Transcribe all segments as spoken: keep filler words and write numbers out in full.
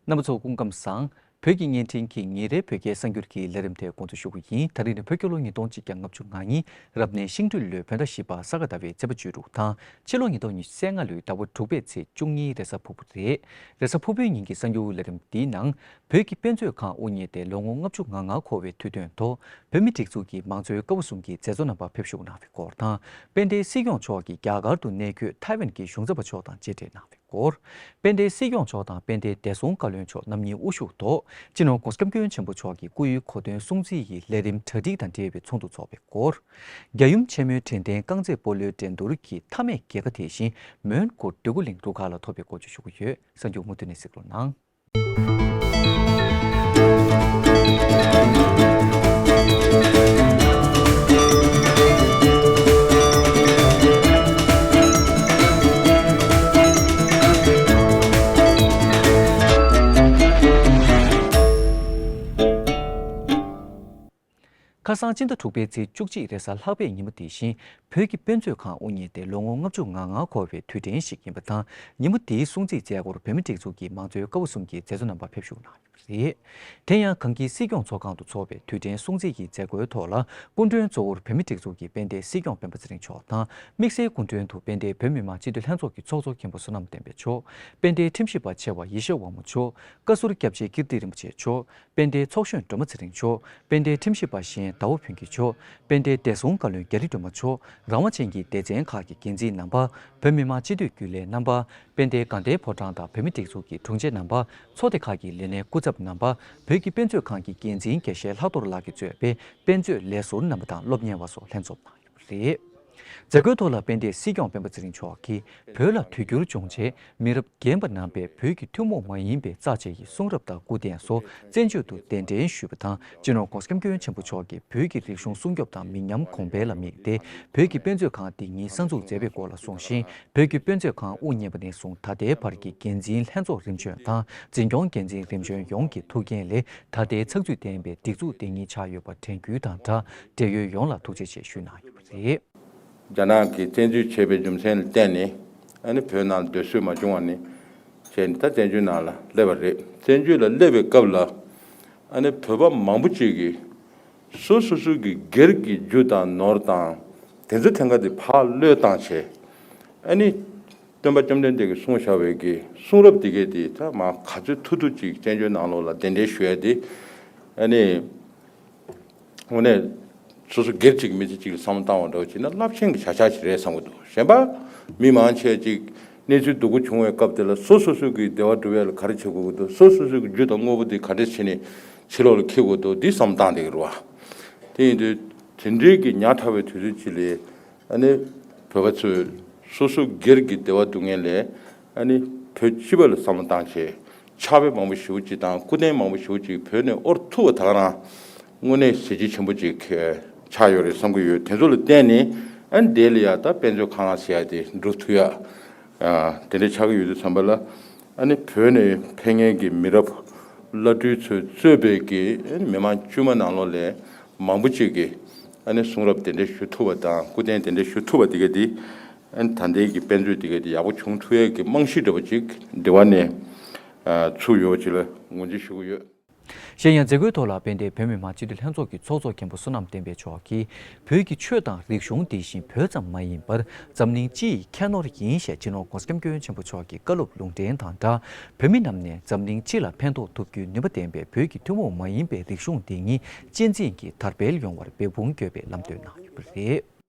རྣམ་པ་ཚོ་སྐུ་ཁམས་བཟང་། བོད་ཀྱི་བརྙན་འཕྲིན་གྱི་ཉིན་རེའི་བོད་སྐད་གསར་འགྱུར་གྱི་ལས་རིམ་དེ་འགོ་འཛུགས་ཞུ་གི་ཡིན། ད་རིང་ནི་བོད་རྒྱལ་ལོ་ཉིས་སྟོང་གཅིག་བརྒྱ་ལྔ་བཅུ་ང་གཉིས་རབ་གནས་ཤིང་སྦྲུལ་ལོའི་བོད་ཟླ་བཞི་པ་ས་ག་ཟླ་བའི་ཚེས་པ་བཅུ་དྲུག་དང་། ཕྱི་ལོ་ཉིས་སྟོང་ཉི་ཤུ་རྩ་ལྔ་ལོའི་ཟླ་བ་དྲུག་པའི་ཚེས་བཅུ་གཉིས་རེས་གཟའ་ཕུར་བུ་རེད། རེས་གཟའ་ཕུར་བུའི་ཉིན་གྱི་གསར་འགྱུར་ལས་རིམ་འདིའི་ནང་། བོད་ཀྱི་དཔེ་མཛོད་ཁང་དབུ་བརྙེས་ཏེ་ལོ་ངོ་ལྔ་བཅུ་ང་ལྔ་འཁོར་བའི་དུས་སྟོན་ཐོག་བོད་མིའི་སྒྲིག་འཛུགས་ཀྱི་མང་གཙོའི་སྐབས་བཟུང་གི་མཛད་གཙོ་རྣམ་པ་ཕེབས་བཞུགས་གནང་བའི་སྐོར་དང་། དཔལ་ལྡན་སྲིད་སྐྱོང་མཆོག་གིས་རྒྱ་གར་དུ་གནས་འཁོད་ཐའེ་ཝན་གྱི་གཞུང་ཚབ་པ་མཆོག་དང་མཇལ་འཕྲད་གནང་བའི་སྐོར། དཔལ་ལྡན་སྲིད་སྐྱོང་མཆོག་དང་དཔལ་ལྡན་བདེ་སྲུང་བཀའ་བློན་མཆོག་རྣམ་གཉིས་དབུ་བཞུགས་ཐོག་སྤྱི་ནོར་༸གོང་ས་༸སྐྱབས་མགོན་ཆེན་པོ་མཆོག་གི་སྐུ་ཡོན་གོ་སྟོན་སྲུང་བརྩི་ཡི་ལས་རིམ་གྲ་སྒྲིག་དང་འབྲེལ་བའི་ཚོགས་འདུ་འཚོགས་པའི་སྐོར། རྒྱལ་ཡུམ་ཆེན་མོའི་དྲན་རྟེན་རྐང་རྩེད་སྤོ་ལོའི་འགྲན་བསྡུར་གྱི་མཐའ་མའི་རྒྱལ་ཁ་དེ་བཞིན་མོན་གྷོ་འདོད་རྒུ་གླིང་རུ་ཁག་ལ་ཐོབ་པའི་སྐོར་བརྗོད་ཞུ་གི་ཡོད། གསར་འགྱུར་མུ་མཐུད་ནས་གཟིགས་རོགས་གནང་། ཁ་སང་སྤྱི་ཟླ་དྲུག་པའི་ཚེས་བཅུ་གཅིག་རེས་གཟའ་ལྷག་པའི་ཉིན་མོ་དེ་བཞིན་བོད་ཀྱི་དཔེ་མཛོད་ཁང་དབུ་བརྙེས་ཏེ་ལོ་ངོ་ལྔ་བཅུ་ང་ལྔ་འཁོར་བའི་དུས་དྲན་ཞིག་ཡིན་པ་དང་། ཉིན་མོ་དེའི་སྲུང་བརྩིའི་མཛད་སྒོར་བོད་མིའི་སྒྲིག་འཛུགས་ཀྱི་མང་གཙོའི་སྐབས་བཟུང་གི་མཛད་གཙོ་རྣམ་པ་ཕེབས་བཞུགས་གནང་ཡོད་པ་རེད། དེ་ཡང་གངས་སྐྱིད་སྲིད་སྐྱོང་ཚོགས་ཁང་དུ་འཚོགས་པའི་དུས་དྲན་སྲུང་བརྩི་ཡི་མཛད་སྒོའི་ཐོག་ལ། སྐུ་མགྲོན་གཙོ་བོར་བོད་མིའི་སྒྲིག་འཛུགས་ཀྱི་དཔལ་ལྡན་སྲིད་སྐྱོང་སྤེན་པ་ཚེ་རིང་མཆོག་དང་། དམིགས་བསལ་སྐུ་མགྲོན་དུ་དཔལ་ལྡན་བོད་མི་མང་སྤྱི་འཐུས་ལྷན་ཚོགས་ཀྱི་ཚོགས་གཙོ་མཁན་པོ་བསོད་ནམས་བསྟན་འཕེལ་མཆོག་དཔལ་ལྡན་ཁྲིམས་ཞིབ་པ་ཆེ་བ་ཡེ་ཤེས་དབང་མོ་མཆོག་བཀའ་ཟུར་སྐྱབས་རྗེ་ཀིརྟི་རིན་པོ་ཆེ་མཆོག་དཔལ་ལྡན་ཚོགས་གཞོན་སྒྲོལ་མ་ཚེ་རིང་མཆོག་དཔལ་ལྡན་ཁྲིམས་ཞིབ་པ་གཞན་ཟླ་བ་ཕུན་སྐྱིད་མཆོག་དཔལ་ལྡན་བདེ་སྲུང་བཀའ་བློན་རྒྱ་རི་སྒྲོལ་མ་མཆོག་རང་དབང་ཅན་གྱི་སྡེ་ཚན་ཁག་གི་འགན་འཛིན་རྣམ་པ། བོད་མི་མང་སྤྱི་འཐུས་རྒྱུན་ལས་རྣམ་པ། དཔལ་ལྡན་དགའ་ལྡན་ཕོ་བྲང་དང་བོད་མིའི་སྒྲིག་འཛུགས་ཀྱི་དྲུང་ཆེ་རྣམ་པ། ཚོགས་སྡེ་ཁག་གི་ལས་སྣེ་སྐུ་ཚབ་རྣམ་པ། བོད་ཀྱི་དཔེ་མཛོད་ཁང་གི་འགན་འཛིན་དགེ་བཤེས་ལྷག་རྡོར་ལགས་ཀྱིས་གཙོས་པའི་དཔེ་མཛོད་ལས་ཟུར་རྣམ་པ་དང་སློབ་གཉེར་བ་སོགས་ལྷན་འཛོམས་གནང་ཡོད་པ་རེད། མཛད་སྒོའི་ཐོག་ལ་དཔལ་ལྡན་སྲིད་སྐྱོང་སྤེན་པ་ཚེ་རིང་མཆོག་གིས་བོད་ལ་དུས་འགྱུར་བྱུང་རྗེས་མི་རབས་རྒན་པ་རྣམ་པས་བོད་ཀྱི་ཐུན་མོང་མ་ཡིན་པའི་རྩ་ཆེ་ཡི་གསུང་རབ་དང་སྐུ་རྟེན་སོགས་བཙན་བྱོལ་དུ་གདན་འདྲེན་ཞུས་པ་དང་། སྤྱི་ནོར་༸གོང་ས་༸སྐྱབས་མགོན་ཆེན་པོ་མཆོག་གིས་བོད་ཀྱི་རིག་གཞུང་སྲུང་སྐྱོབ་དང་མི་ཉམས་གོང་འཕེལ་ལ་དམིགས་ཏེ། བོད་ཀྱི་དཔེ་མཛོད་ཁང་འདི་ཉིད་གསར་འཛུགས་མཛད་པའི་སྐོར་ལ་གསུངས་ཤིང་། བོད་ཀྱི་དཔེ་མཛོད་ཁང་དབུ་བརྙེས་པ་ནས་བཟུང་ད་ལྟའི་བར་གྱི་འགན་འཛིན་ལྷན་ཚོགས་རིམ་བྱོན་དང་། འཛིན་སྐྱོང་འགན་འཛིན་རིམ་བྱོན་ཡོངས་ཀྱི་ཐུགས་འགན་ལས། ད་ལྟའི་ཚགས་ཚུད་ལྡན་པའི་སྒྲིག་འཛུགས་འདི་ཉིད་ཆགས་ཡོད་པ་དྲན་སྐུལ་དང་སྦྲགས། བགྲེས་ཡོལ་ཡོངས་ལ་ཐུགས་རྗེ་ཆེ་ཞུས་གནང་ཡོད་པ་རེད། རྒྱ་ནག་གིས་བཙན་འཛུལ་བྱས་པའི་རྒྱུ་མཚན་ལ་བརྟེན་ནས། ཨ་ནི་བོད་ནང་སྡོད་སྲོལ་མ་བྱུང་བ་ནི་བྱས་ནས་ད་བཙན་བྱོལ་ནང་ལ་སླེབས་པ་རེད། བཙན་བྱོལ་ལ་སླེབས་པའི་སྐབས་ལ། ཨ་ནི་བོད་པ་མང་པོ་ཅིག་གིས་སོ་སོ་སོ་གི་སྒེར་གྱི་རྒྱུ་དང་ནོར་དང་དེ་ཚོ་ཐེངས་འགའ་དེ་ཕར་བློས་བཏང་བྱས། ཨ་ནི་སྟོན་པ་བཅོམ་ལྡན་འདས་ཀྱིས་གསུངས་བཞག་པའི་གི་གསུང་རབ་དེ་གས་དེ་ད་མ་ག་ཚོད་ཐུབ་ཐུབ་ཅིག་བཙན་བྱོལ་ནང་ལོགས་ལ་གདན་འདྲེན་ཞུ་ཡ་དེ། ཨ་ནི། དངོས་གནས་སོ་སོ་སྒེར་གཅིག་གི་མི་ཚེ་གཅིག་ལ་བསམ་བློ་བཏང་བ་འདྲ་བོ་བྱས་ན་རླབས་ཆེན་གྱི་བྱ་གཞག་ཅིག་རེད་བསམ་གྱི་འདུག་གཞན་པ་མི་མང་ཆེ་ཅིག་གནས་ཚུལ་སྡུག་པོ་བྱུང་བའི་སྐབས་དེ་ལ་སོ་སོ་སོ་གི་བདེ་བ་སྒྲུབ་ཡ་ལ་ག་རེ་བྱེད་དགོས་ཀྱི་འདུག་སོ་སོ་སོ་གི་རྒྱུ་དང་དངོས་པོ་དེ་ག་འདྲས་བྱས་ནས་ཕྱི་ལོགས་ལ་འཁྱེར་དགོས་འདུག་འདི་བསམ་བློ་བཏང་བསྡད་ཀྱི་རེད་བ། དེ་ཡིན་དུས་དེ་འདྲའི་གི་ཉག་ཕྲ་བའི་དུས་ཚོད་ཅིག་ལ། ཨ་ནི་བོད་པ་ཚོས་སོ་སོ་སྒེར་གྱི་བདེ་བ་སྡུག་བསྔལ་ལས། ཨ་ནི་བོད་སྤྱི་པ་ལ་བསམ་བློ་བཏང་བྱས། ཕྱག་དཔེ་མང་པོ་ཞེ་པོ་ཅིག་དང་སྐུ་རྟེན་མང་པོ་ཞེ་པོ་ཅིག་བོད་ནས་དབོར་ཐུབ་པ་ད་ག་རང་དངོས་གནས་གཟི་བརྗིད་ཆེན་པོ་ཅིག་ཆགས་ཡོད་རེད་བསམ་གྱི་ཡོད། དེ་ཚོ་ལ་བརྟེན་ནས་ཨ་ནི་དེ་ལ་ཡ་ད་དཔེ་མཛོད་ཁང་ཟེར་ཡ་དེ་འགྲོ་ཐུབ་ཡ། ཨ་དེ་འདྲ་ཆགས་ཀྱི་ཡོད་དུས་ཙམ་པ་ལ། ཨ་ནི་བོད་ནས་ཕེབས་མཁན་གྱི་མི་རབས་བླ་སྤྲུལ་ཚོས་གཙོས་པའི་གི་ཨ་ནི་མི་མང་དཀྱུས་མ་ནང་ལོགས་ལས་མང་པོ་ཅིག་གིས་ཨ་ནི་གསུང་རབ་དེ་འདྲ་ཞུ་ཐུབ་པ་དང་སྐུ་རྟེན་དེ་འདྲ་ཞུ་ཐུབ་པ་དེ་ག་དེ། ཨ་ནི་ད་ལྟའི་གི་དཔེ་མཛོད་དེ་ག་དེ་ཡག་པོ་བྱུང་ཐུབ་ཡས་ཀྱི་རྨང་གཞི་འདྲ་པོ་ཅིག་འདི་བ་ནས་ཨ་ཚུགས་ཡོད་པ་ཅིག་ལ་ངོས་འཛིན་ཞུ་གི་ཡོད། གཞན་ཡང་མཛད་སྒོའི་ཐོག་ལ་དཔལ་ལྡན་བོད་མི་མང་སྤྱི་འཐུས་ལྷན་ཚོགས་ཀྱི་ཚོགས་གཙོ་མཁན་པོ་བསོད་ནམས་བསྟན་འཕེལ་མཆོག་གིས། བོད་ཀྱི་ཆོས་དང་རིག་གཞུང་དེ་བཞིན་བོད་ཙམ་མ་ཡིན་པར་འཛམ་གླིང་སྤྱི་ཡི་ཁྱད་ནོར་ཡིན་ཞེས་སྤྱི་ནོར་༸གོང་ས་༸སྐྱབས་མགོན་ཆེན་པོ་མཆོག་གི་བཀའ་སློབ་ལུང་འདྲེན་དང་སྦྲགས། བོད་མི་རྣམས་ནས་འཛམ་གླིང་སྤྱི་ལ་ཕན་ཐོགས་ཐུབ་རྒྱུའི་ནུས་པ་ལྡན་པའི་བོད་ཀྱི་ཐུན་མོང་མ་ཡིན་པའི་རིག་གཞུང་འདི་ཉིད་གཅེས་འཛིན་གྱིས་དར་སྤེལ་ཡོང་བར་འབད་འབུངས་དགོས་པའི་ལམ་སྟོན་གནང་ཡོད་པ་རེད།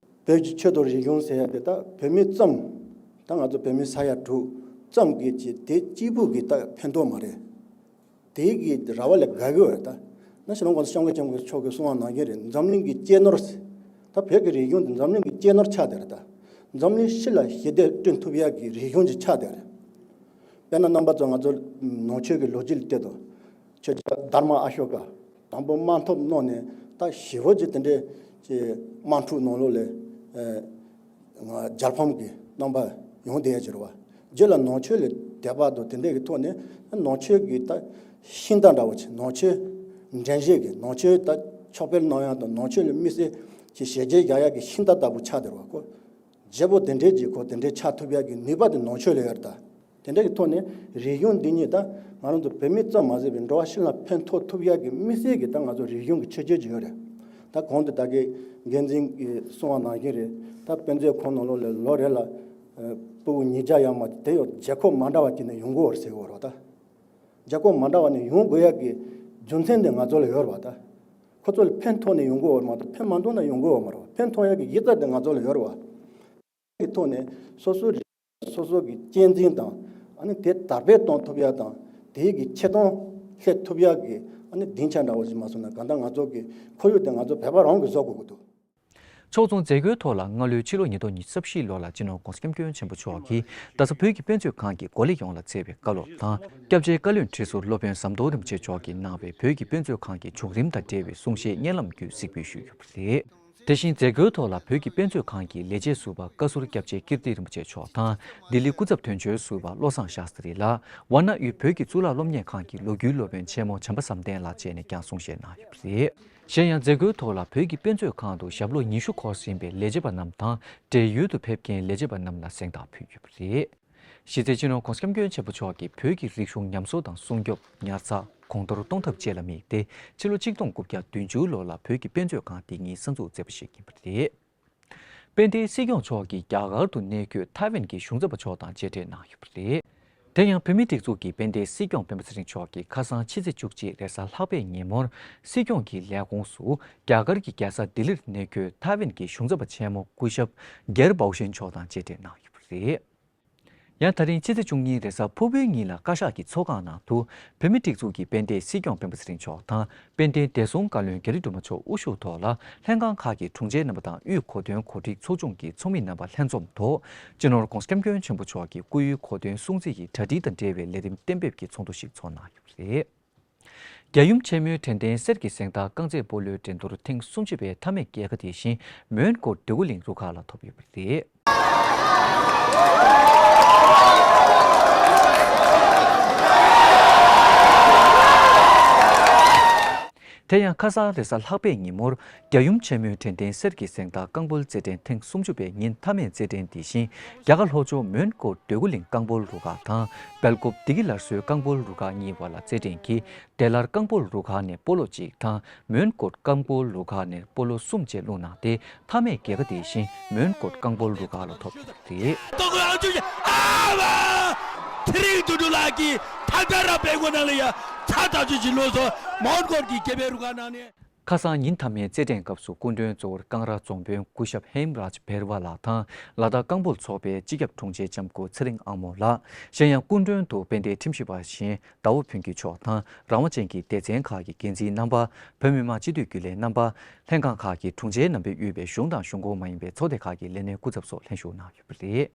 བོད་ཀྱི་ཆོས་དང་རིག་གཞུང་ཟེར་ཡ་དེ་ད་བོད་མི་ཙམ། ད་ང་ཚོ་བོད་མི་ས་ཡ་དྲུག་ཙམ་གྱི་ཅིག་དེ་གཅིག་པུ་གི་ད་ཕན་ཐོགས་མ་རེད། དེ་གི་ར་བ་ལས་དགའ་གི་ཡོད་ད། ན་ཕྱི་ནང་གོང་ས་སྐྱབས་མགོན་ཆེན་པོ་མཆོག་གིས་གསུང་བ་ནང་བཞིན་རེད། འཛམ་གླིང་གི་གཅེས་ནོར། ད་བོད་ཀྱི་རིག་གཞུང་དེ་འཛམ་གླིང་གི་གཅེས་ནོར་ཆགས་བསྡད་རེད་ད། འཛམ་གླིང་ཕྱི་ལ་ཞི་བདེ་བསྐྲུན་ཐུབ་ཡག་གི་རིག་གཞུང་ཅིག་ཆགས་བསྡད་རེད། དཔེར་ན་རྣམ་པ་ཚོ་ང་ཚོ་ནང་ཆོས་ཀྱི་ལོ་རྒྱུས་ལ་བལྟས་དང་། ཆོས་རྒྱལ་དྷརྨ་ཨ་ཤོ་ཀ་དང་པོ་དམག་འཐབ་གནང་ནས་ད་ཞི་བ་ཅིག་དེ་འདྲའི་ཅིག་དམག་འཁྲུག་ནང་ལོགས་ལ། ཨ། རྒྱལ་ཕམ་གྱི་རྣམ་པ་ཡོང་བསྡད་ཡ་ཅིག་རེད་བ། རྗེས་ལ་ནང་ཆོས་ལ་དད་པ་དང་དེ་འདྲ་གི་ཐོག་ནས་ནང་ཆོས་ཀྱི་ད་ཤིང་རྟ་འདྲ་བོ་ཅིག་ནང་ཆོས་འགྲན་བཞེས་ཀྱི་ནང་ཆོས་ད་ཕྱག་དཔེ་གནང་ཡ་དང་ནང་ཆོས་ལ་དམིགས་བསལ་གྱི་ཞལ་མཇལ་རྒྱག་ཡ་གི་ཤིང་རྟ་ལྟ་བུ་ཆགས་བསྡད་རེད་བ་ཁོ། བརྗེ་པོ་དེ་འདྲའི་ཅིག་ཁོ་དེ་འདྲའི་ཆགས་ཐུབ་ཡ་གི་ནུས་པ་དེ་ནང་ཆོས་ལ་ཡོད་རེད་ད། དེ་འདྲ་གི་ཐོག་ནས་རིག་གཞུང་འདི་ཉིད་ད་ང་རང་ཚོ་བོད་མི་ཙམ་མ་ཟད་པའི་འགྲོ་བ་ཕྱི་ལ་ཕན་ཐོགས་ཐུབ་ཡག་གི་དམིགས་བསལ་གྱི་ད་ང་ཚོ་རིག་གཞུང་གི་ཆོས་བརྒྱུད་ཅིག་ཡོད་རེད། ད་གོང་དུ་ད་གི་འགན་འཛིན་གྱིས་གསུངས་པ་ནང་བཞིན་རེད། ད་དཔེ་མཛོད་ཁང་ནང་ལོགས་ལ་ལོ་རེ་ལ་ཨ་ཕྲུ་གུ་ཉིས་བརྒྱ་ཡར་མར་དེ་ཡང་རྒྱལ་ཁབ་མ་འདྲ་བ་ཅིག་ནས་ཡོང་གི་ཡོད་རེད་ཟེར་གི་ཡོད་རེད་བ། ད་རྒྱལ་ཁབ་མ་འདྲ་བ་ནས་ཡོང་དགོས་ཡག་གི་རྒྱུ་མཚན་དེ་ང་ཚོ་ལ་ཡོད་རེད་བ། ད་ཁོ་ཚོ་ལ་ཕན་ཐོགས་ནས་ཡོང་གི་ཡོད་རེད་མ་གཏོགས་ཕན་མ་ཐོགས་ན་ཡོང་གི་ཡོད་མ་རེད་བ། ཕན་ཐོགས་ཡག་གི་གཞི་རྩ་དེ་ང་ཚོ་ལ་ཡོད་རེད་བ། གི་ཐོག་ནས་སོ་སོའི་རིག་སོ་སོ་གི་གཅེས་འཛིན་དང་ཨ་ནི་དེ་དར་སྤེལ་གཏོང་ཐུབ་ཡག་དང་དེའི་གི་ཆེ་མཐོང་སླེབས་ཐུབ་ཡག་གི་ཨ་ནི་སྡིངས་ཆ་འདྲ་བོ་ཞིག་མ་བཟོ་ན་གང་ལྟར་ང་ཚོ་གི་ཁོར་ཡུག་དེ་ང་ཚོ་བོད་པ་རང་གིས་བཟོ་དགོས་ཀྱི་འདུག། ཕྱོགས་མཚུངས་མཛད་སྒོའི་ཐོག་ལ་སྔ་ལོའི་ཕྱི་ལོ་ཉིས་སྟོང་ཉི་ཤུ་རྩ་བཞིའི་ལོ་ལ་སྤྱི་ནོར་༧གོང་ས་༧སྐྱབས་མགོན་ཆེན་པོ་མཆོག་གིས་རྡ་ས་བོད་ཀྱི་དཔེ་མཛོད་ཁང་གི་འགོ་ལས་ཡོངས་ལ་སྩལ་བའི་བཀའ་སློབ་དང་། སྐྱབས་རྗེ་བཀའ་བློན་ཁྲི་ཟུར་སློབ་དཔོན་ཟམ་གདོང་རིན་པོ་ཆེ་མཆོག་གིས་གནང་བའི་བོད་ཀྱི་དཔེ་མཛོད་ཁང་གི་བྱུང་རིམ་དང་འབྲེལ་བའི་གསུང་བཤད་བརྙན་ལམ་བརྒྱུད་གཟིགས་འབུལ་ཞུས་ཡོད་པ་རེད། དེ་བཞིན་མཛད་སྒོའི་ཐོག་ལ་བོད་ཀྱི་དཔེ་མཛོད་ཁང་གི་ལས་བྱེད་ཟུར་པ་བཀའ་ཟུར་སྐྱབས་རྗེ་ཀིརྟི་རིན་པོ་ཆེ་མཆོག་དང་། ལྡི་ལི་སྐུ་ཚབ་དོན་གཅོད་ཟུར་པ་བློ་བཟང་ཤཱསྟྲི་ལགས། ཝཱ་ཎ་དབུས་བོད་ཀྱི་གཙུག་ལག་སློབ་གཉེར་ཁང་གི་ལོ་རྒྱུས་སློབ་དཔོན་ཆེན་མོ་བྱམས་པ་བསམ་གཏན་ལགས་བཅས་ནས་ཀྱང་གསུང་བཤད་གནང་ཡོད་པ་རེད། གཞན་ཡང་མཛད་སྒོའི་ཐོག་ལ་བོད་ཀྱི་དཔེ་མཛོད་ཁང་དུ་ཞབས་ལོ་ཉི་ཤུ་འཁོར་ཟིན་པའི་ལས་བྱེད་པ་རྣམས་དང་། བགྲེས་ཡོལ་དུ་ཕེབས་མཁན་ལས་བྱེད་པ་རྣམས་ལ་གཟེངས་རྟགས་ཕུལ་ཡོད་པ་རེད། གཞི་རྩའི་སྤྱི་ནོར་༧གོང་ས་༧སྐྱབས་མགོན་ཆེན་པོ་མཆོག་གིས་བོད་ཀྱི་རིག་གཞུང་ཉམས་གསོ་དང་སྲུང་སྐྱོབ། ཉར་ཚགས། གོང་མཐོར་གཏོང་ཐབས་བཅས་ལ་དམིགས་ཏེ། ཕྱི་ལོ་ཆིག་སྟོང་དགུ་བརྒྱ་བདུན་ཅུ་ལོ་ལ་བོད་ཀྱི་དཔེ་མཛོད་ཁང་འདི་ཉིད་གསར་འཛུགས་མཛད་པ་ཞིག་ཡིན་པ་རེད། དཔལ་ལྡན་སྲིད་སྐྱོང་མཆོག་གིས་རྒྱ་གར་དུ་གནས་འཁོད་ཐའེ་ཝན་གྱི་གཞུང་ཚབ་པ་མཆོག་དང་མཇལ་འཕྲད་གནང་ཡོད་པ་རེད། དེ་ཡང་བོད་མིའི་སྒྲིག་འཛུགས་ཀྱི་དཔལ་ལྡན་སྲིད་སྐྱོང་སྤེན་པ་ཚེ་རིང་མཆོག་གིས་ཁ་སང་ཕྱི་ཚེས་བཅུ་གཅིག་རེས་གཟའ་ལྷག་པའི་ཉིན་མོར་སྲིད་སྐྱོང་གི་ལས་ཁུངས་སུ་རྒྱ་གར་གྱི་རྒྱལ་ས་ལྡི་ལིར་གནས་འཁོད་ཐའེ་ཝན་གྱི་གཞུང་ཚབ་པ་ཆེན་མོ་སྐུ་ཞབས་གེར་པའོ་ཤིན་མཆོག་དང་མཇལ་འཕྲད་གནང་ཡོད་པ་རེད། ཡང་ད་རིང་ཕྱི་ཚེས་བཅུ་གཉིས་རེས་གཟའ་ཕུར་བུའི་ཉིན་ལ་བཀའ་ཤག་གི་ཚོགས་ཁང་ནང་དུ་བོད་མིའི་སྒྲིག་འཛུགས་ཀྱི་དཔལ་ལྡན་སྲིད་སྐྱོང་སྤེན་པ་ཚེ་རིང་མཆོག་དང་། དཔལ་ལྡན་བདེ་སྲུང་བཀའ་བློན་རྒྱ་རི་སྒྲོལ་མ་མཆོག་དབུ་བཞུགས་ཐོག་ལ་ལྷན་ཁང་ཁག་གི་དྲུང་ཆེ་རྣམ་པ་དང་དབུས་གོ་སྟོན་གོ་སྒྲིག་ཚོགས་ཆུང་གི་ཚོགས་མི་རྣམ་པ་ལྷན་འཛོམས་ཐོག་སྤྱི་ནོར་༧གོང་ས་༧སྐྱབས་མགོན་ཆེན་པོ་མཆོག་གི་སྐུའི་གོ་སྟོན་སྲུང་བརྩི་ཡི་གྲ་སྒྲིག་དང་འབྲེལ་བའི་ལས་རིམ་གཏན་འབེབས་ཀྱི་ཚོགས་འདུ་ཞིག་ཚོགས་གནང་ཡོད་པ་རེད། རྒྱལ་ཡུམ་ཆེན་མོའི་དྲན་རྟེན་གསེར་གྱི་གཟེངས་རྟགས་རྐང་རྩེད་སྤོ་ལོའི་འགྲན་བསྡུར་ཐེངས་སུམ་ཅུ་པའི་མཐའ་མའི་རྒྱལ་ཁ་དེ་བཞིན་མོན་གྷོ་འདོད་རྒུ་གླིང་རུ་ཁག་ལ་ཐོབ་ཡོད་པ་རེད། དེ་ཡང་ཁ་སང་རེས་གཟའ་ལྷག་པའི་ཉིན་མོར་རྒྱལ་ཡུམ་ཆེན་མོའི་དྲན་རྟེན་གསེར་གྱི་གཟེངས་རྟགས་རྐང་སྤོལ་རྩེད་འགྲན་ཐེངས་སུམ་ཅུ་པའི་ཉིན་མཐའ་མའི་རྩེད་འགྲན་དེ་བཞིན་རྒྱ་གར་ལྷོ་ཕྱོགས་མོན་གྷོ་འདོད་རྒུ་གླིང་རྐང་སྤོལ་རུ་ཁག་དང་སྦེལ་ཀོབ་བདེ་སྐྱིད་སླར་གསོའི་རྐང་སྤོལ་རུ་ཁག་གཉིས་བར་ལ་རྩེད་འགྲན་གྱིས། བདེ་སླར་རྐང་སྤོལ་རུ་ཁག་ནས་སྤོ་ལོ་གཅིག་དང་མོན་གྷོ་རྐང་སྤོལ་རུ་ཁག་ནས་སྤོ་ལོ་གསུམ་བཅས་བླངས་གནང་སྟེ། མཐའ་མའི་རྒྱལ་ཁ་དེ་བཞིན་མོན་གྷོ་རྐང་སྤོལ་རུ་ཁག་ལ་ཐོབ་ཡོད་པ་རེད། ཏོག་ཨ་ཅུ་ཨ་བ། ཚེ་རིང་དོན་གྲུབ་ལགས་ཀྱིས་ཐད་ཀར་ར་བེད་སྒོ་ནང་ལ་ཡ་ཚ་ཐག་ཆོད་ཀྱི་ལོ་སོ་མོན་གྷོ་གི་རྒྱལ་བའི་རུ་ཁག་ནང་ནས། ཁ་སང་ཉིན་མཐའ་མའི་རྩེད་འགྲན་སྐབས་སུ་སྐུ་མགྲོན་གཙོ་བོར་ཀང་ར་རྫོང་དཔོན་སྐུ་ཞབས་ཧེམ་རཱཇ་བྷེར་ཝ་ལགས་དང་ལ་དྭགས་རྐང་སྤོལ་ཚོགས་པའི་སྤྱི་ཁྱབ་དྲུང་ཆེ་ལྕམ་སྐུ་ཚེ་རིང་དབང་མོ་ལགས། གཞན་ཡང་སྐུ་མགྲོན་དུ་དཔལ་ལྡན་ཁྲིམས་ཞིབ་པ་གཞན་ཟླ་བ་ཕུན་སྐྱིད་མཆོག་དང་རང་དབང་ཅན་གྱི་སྡེ་ཚན་ཁག་གི་འགན་འཛིན་རྣམ་པ། བོད་མི་མང་སྤྱི་འཐུས་རྒྱུན་ལས་རྣམ་པ། ལྷན་ཁང་ཁག་གི་དྲུང་ཆེ་རྣམ་པས་དབུས་པའི་གཞུང་དང་གཞུང་ཁོངས་མ་ཡིན་པའི་ཚོགས་སྡེ་ཁག་གི་ལས་སྣེ་སྐུ་ཚབ་སོགས་ལྷན་ཞུགས་གནང་ཡོད་པ་རེད།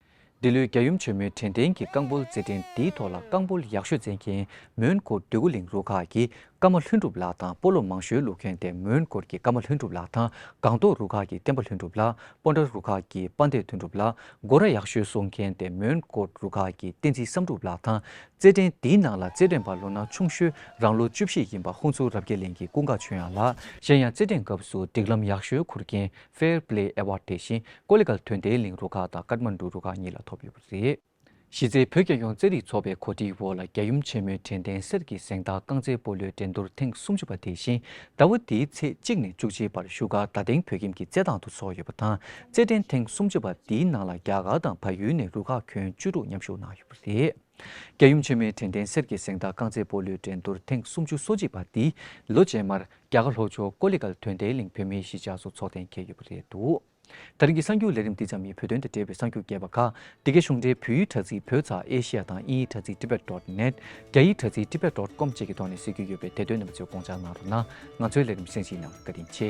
འདི་ལོའི་རྒྱལ་ཡུམ་ཆེན་མོའི་དྲན་རྟེན་གྱི་རྐང་སྤོལ་རྩེད་འགྲན་འདིའི་ཐོག་ལ་རྐང་སྤོལ་ཡག་ཤོས་མཛད་མཁན་མོན་གྷོ་འདོད་རྒུ་གླིང་རུ་ཁག་གི་ཀརྨ་ལྷུན་གྲུབ་ལགས་དང་། སྤོ་ལོ་མང་ཤོས་བླུགས་མཁན་དེ་མོན་གྷོ་གི་ཀརྨ་ལྷུན་གྲུབ་ལགས་དང་། སྒང་ཏོག་རུ་ཁག་གི་བསྟན་པ་ལྷུན་གྲུབ་ལགས། སྤོན་ཊ་རུ་ཁག་གི་དཔལ་ལྡན་དོན་གྲུབ་ལགས། སྒོ་ར་ཡག་ཤོས་སྲུང་མཁན་དེ་མོན་གྷོ་རུ་ཁག་གི་བསྟན་འཛིན་བསམ་གྲུབ་ལགས་དང་། རྩེད་འགྲན་འདིའི་ནང་ལ་རྩེད་འགྲན་པ་ལོ་ན་ཆུང་ཤོས་རང་ལོ་བཅུ་བཞི་ཡིན་པ་ཧུན་སུར་རབ་རྒྱས་གླིང་གི་ཀུན་དགའ་ཆོས་དབྱངས་ལགས། གཞན་ཡང་རྩེད་འགྲན་སྐབས་སུ་སྒྲིག་ལམ་ཡག་ཤོས་འཁུར་མཁན་Fair Play Award་དེ་བཞིན་ཀོ་ལི་གལ་དོན་ལྡན་གླིང་རུ་ཁག་དང་ཀཏ་མན་ཌུ་རུ་ཁག་གཉིས་ལ་ཐོབ་ཡོད་པ་རེད། གཞི་རྩའི་བོད་རྒྱལ་ཡོངས་རྩེད་རིགས་ཚོགས་པའི་གོ་སྒྲིག་འོག་ལ་རྒྱལ་ཡུམ་ཆེན་མོའི་དྲན་རྟེན་གསེར་གྱི་གཟེངས་རྟགས་རྐང་རྩེད་སྤོ་ལོའི་འགྲན་བསྡུར་ཐེངས་སུམ་ཅུ་པ་དེ་བཞིན་ཟླ་བ་འདིའི་ཚེས་གཅིག་ནས་བཅུ་གཅིག་བར་བཞུགས་སྒར་རྡ་སྟེང་བོད་ཁྱིམ་གྱི་རྩེད་ཐང་དུ་འཚོགས་ཡོད་པ་དང་། རྩེད་འགྲན་ཐེངས་སུམ་ཅུ་པ་འདིའི་ནང་ལ་རྒྱ་གར་དང་བལ་ཡུལ་ནས་རུ་ཁག་ཁྱོན་བཅུ་དྲུག་མཉམ་ཞུགས་གནང་ཡོད་པ་རེད། རྒྱལ་ཡུམ་ཆེན་མོའི་དྲན་རྟེན་གསེར་གྱི་གཟེངས་རྟགས་རྐང་རྩེད་སྤོ་ལོའི་འགྲན་བསྡུར་ཐེངས་སུམ་ཅུ་སོ་གཅིག་པ་འདི་ལོ་རྗེས་མར་རྒྱ་གར་ལྷོ་ཕྱོགས་ཀོ་ལི་གལ་དོན་ལྡན་གླིང་བོད་མིའི་གཞིས་ཆགས་སུ་འཚོགས་གཏན་འཁེལ་ཡོད་པ་རེད་འདུག། ད་རིང་གི་གསར་འགྱུར་ལས་རིམ་འདི་ཙམ་ཡིན། བོད་དོན་དང་འབྲེལ་བའི་གསར་འགྱུར་རྒྱས་པ་ཁག་འདི་གའི་གཞུང་འབྲེལ་བོད་ཡིག་དྲ་ཚིགས་བོད་ཚགས་ཨེ་ཤི་ཡ་དང་དབྱིན་ཡིག་དྲ་ཚིགས་tibet dot net། རྒྱ་ཡིག་དྲ་ཚིགས་tibet dot com་བཅས་ཀྱི་ཐོག་ནས་གཟིགས་རྒྱུ་ཡོད་པས་དེ་དོན་རྣམས་ཚོས་དགོངས་འཇགས་གནང་རོགས་གནང་། ང་ཚོའི་ལས་རིམ་གསན་གཟིགས་གནང་བར་བཀའ་དྲིན་ཆེ།